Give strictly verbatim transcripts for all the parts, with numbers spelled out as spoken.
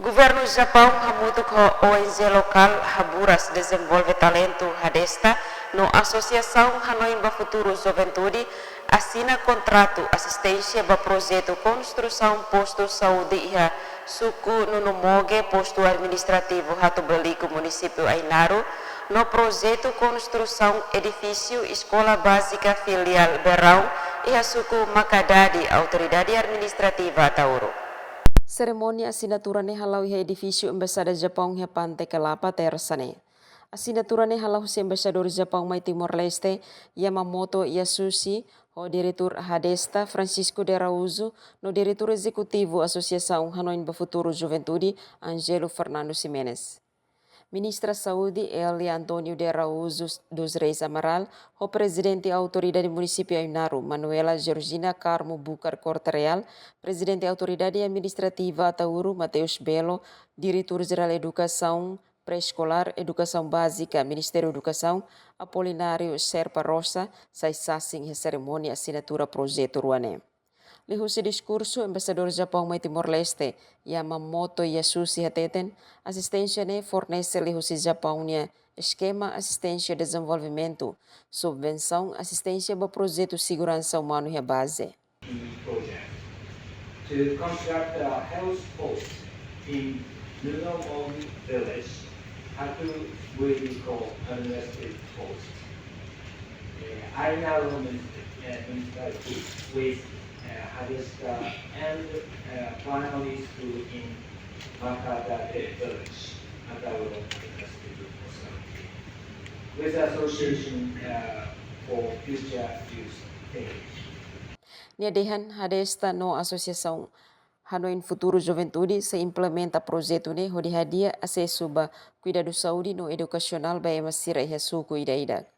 Governu Japaun hamutuk ho O N G lokál Haburas Dezenvolve Talentu Hadesta no Asosiasaun Hanoin ba Futuru Juventude asina kontratu asisténsia ba projetu konstrusaun postu saúde iha suku Nunumoge, postu administrativu Hatubeliku, munisípiu Ainaro, no projetu konstrusaun edifísiu Eskola Bázika Filiál Berraun iha suku Makadadi, autoridade administrativa Ataúro. Serimónia asinatura ne'e hala'o iha edifísiu Embaixada Japaun iha Pante Kelapa, Tersa ne'e. Asinatura ne'e hala'o husi Embaixadór Japaun mai Timor-Leste, Yamamoto Yasushi, ho Diretór Hadesta, Francisco de Araújo, no Diretór Ezekutivu Asosiasaun Hanoin ba Futuru Juventude, Ângelo Fernando Ximenes. Ministra Saúde, Elia António de Araújo dos Reis Amaral, ho Prezidente Autoridade Munisípiu Ainaro, Manuela Georgina Carmo Bucar Corte-Real, Prezidente Autoridade Administrativa Ataúro, Mateus Belo, Diretór Jerál Edukasaun Pré-Eskolár, Edukasaun Bázika, Ministériu Edukasaun, Apolinário Serpa Rosa, sai sasin iha serimónia asinatura projetu rua ne'e. Liuhusi diskursu, Embaixadór Japaun mai Timor-Leste, Yamamoto Yasushi hateten, asisténsia ne'e fornese liuhusi Japaun nia eskema asisténsia dezenvolvimentu, subvensaun asisténsia ba projetu seguransa umanu iha baze. Project to construct a health post in Nunomoge village, Hatubeliku administrative post, uh, Ainaro municipality, with uh, Hadesta, and uh, primary school in Makadadi village, Ataúro administrative authority, with association uh, for future use. Nia dehan Hadesta no Asosiasaun Hanoin Futuru Juventude sei implementa projetu ne'e hodi hadi'a asesu ba kuidadu saúde no edukasionál ba ema sira iha suku ida-idak.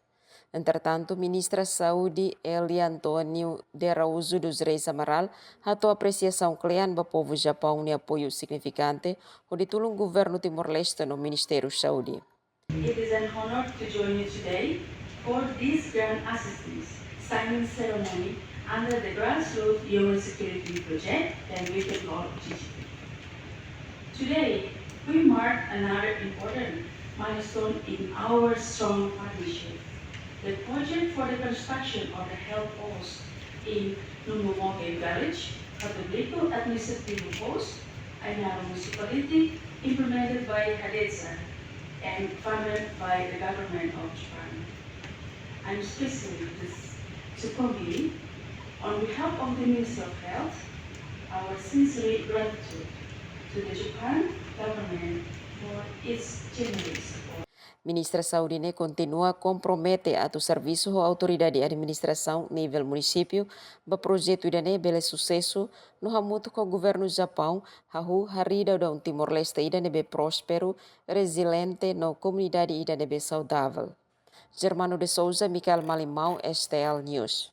Entretantu, Ministra Saúde Elia António de Araújo dos Reis Amaral hato'o apresiasaun kle'an ba povu Japaun nia apoiu signifikante hodi tulun Governu Timor-Leste no Ministériu Saúde. It is an honor to join you today for this grand assistance signing ceremony under the Grassroots Human Security Project, that we can call G G P. Today, we mark another important milestone in our strong partnership. The project for the construction of the health post in Nunomoge village, Hatubeliku administrative post, Ainaro municipality, implemented by Hadesta and funded by the government of Japan. I'm especially pleased to convey, on behalf of the Ministry of Health, our sincere gratitude to the Japan government for its generous support. Ministra Saúde ne'e kontinua kompromete atu servisu ho autoridade administrasaun nivel munisípiu ba projetu ida-ne'e bele susesu no hamutuk ho Governu Japaun hahú harii daudaun Timor-Leste ida ne'ebé prósperu, reziliente no komunidade ida ne'ebé saudavel. Germano de Souza, Michael Malimau, S T L News.